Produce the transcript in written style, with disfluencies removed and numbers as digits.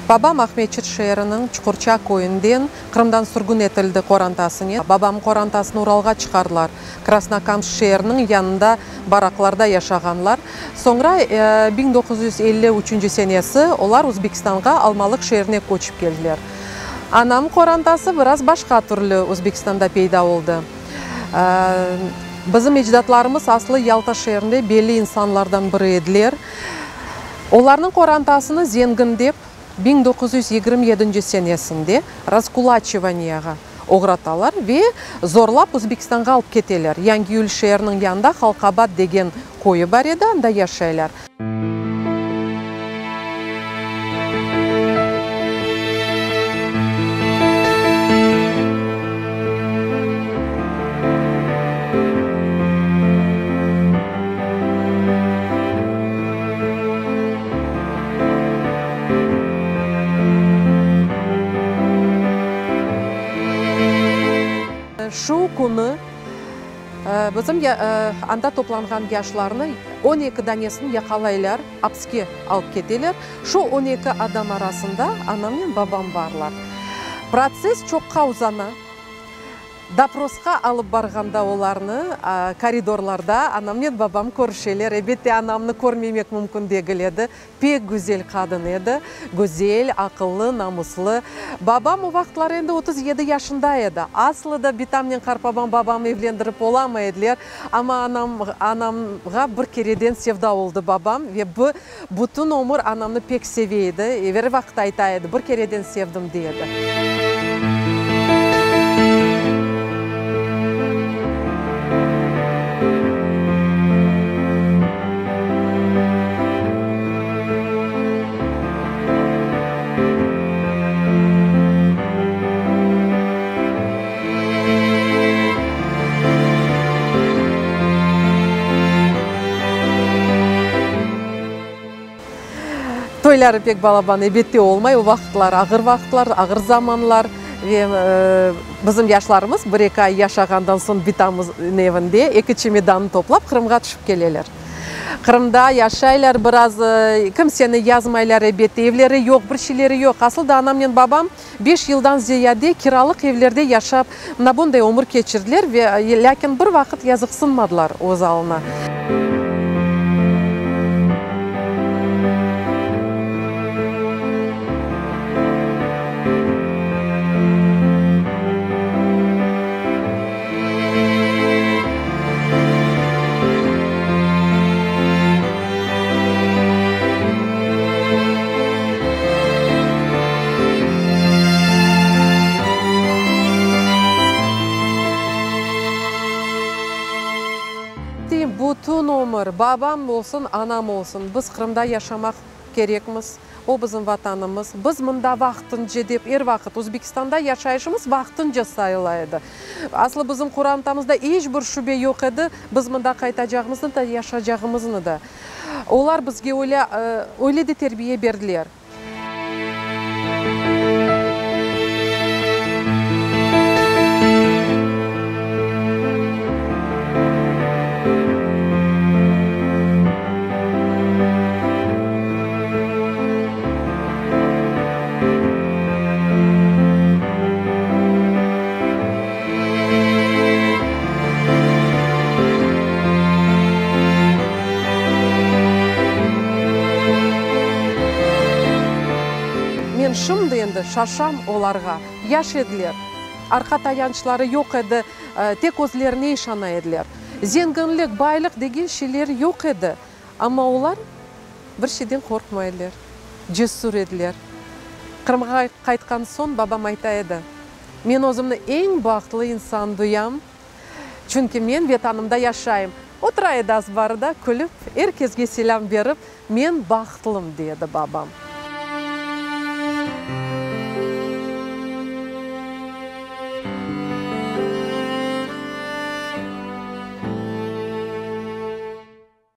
Babam Aqmeçit şeeriniñ Çuqurça köyünden Qırımdan sürgün etildi qorantasınen. Babamnıñ qorantasını Uralğa çıqardılar. Krasnokamsk şeeriniñ yanında baraklarda yaşağanlar. Soñra 1953 senesi olar Özbekistanğa Almalıq şeerine köçip keldiler. Anam qorantası biraz başqa türlü Özbekistanda peyda oldı. Bizim ecdatlarımız aslı Yalta şeerinde belli insanlardan biri ediler. Olarnıñ qorantasını zengin dep 1927 senesinde raskulaçivaniyağa oğratalar ve zorlap Özbekistanğa alıp keteler. Yangiyül şeeriniñ yanında Halqabad degen köyü bar edi, anda yaşaylar. Şu künü bizim anda toplanğan yaşlarnı 12 danesini yaqalaylar, apske alıp keteler. Şu 12 adam arasında anamnen babam barlar. Protsess çoqqa uzana. Doprosqa alıp barğanda olarnı koridorlarda anamnen babam körüşeler. Elbette, anamnı körmemek mümkün degil edi. Pek güzel qadın edi. Güzel, aqıllı, namuslı. Babam o vaqıtları endi 37 yaşında edi. Aslı da bitamnen qartbabam babamnı evlendirip olamay ediler. Amma anam, anamğa bir kereden sevda oldı babam ve bütün ömür anamnı pek seve edi. Er vaqıt ayta edi, bir kereden sevdim, dey edi. Toyları pek balaban, elbette, olmay. O vaqıtlar ağır vaqıtlar, ağır zamanlar. Ve bizim yaşlarımız bir-eki ay yaşağandan soñ bitamıznıñ evinde eki çemedannı toplap Qırımğa tüşip keleler. Qırımda yaşaylar biraz, kimseni yazmaylar, elbette, evleri yoq, bir şeyleri yoq. Asıl da anamnen babam beş yıldan ziyade kiralıq evlerde yaşap, mına bunday ömür keçirdiler ve lâkin bir vaqıt yazıqsınmadılar öz alına. Bütün ömür, babam olsun, anam olsun, biz Qırımda yaşamaq kerekmiz. O bizim Vatanımız. Biz mında vaqtınca dep er vaqıt Özbekistanda yaşayışımız vaqtınca sayıla edi. Aslı bizim qorantamızda iç bir şübe yoq edi, biz mında qaytacağımıznı da, yaşacağımıznı da. Olar bizge öyle, öyle de terbiye berdiler. Men şimdi endi şaşam olarğa. Yaş ediler, arqa tayançları yoq edi, tek özlerine işana ediler. Zenginlik, baylıq degen şeyler yoq edi. Amma olar bir şeyden qorqmay ediler, cesur ediler. Qırımğa qaytqan soñ babam ayta edi, Men özümni eñ bahtlı insan duyam, çünki men Vetanımda yaşayım. Otura edi azbarda, külip, er kesge selâm berip, Men bahtlım, dey edi babam.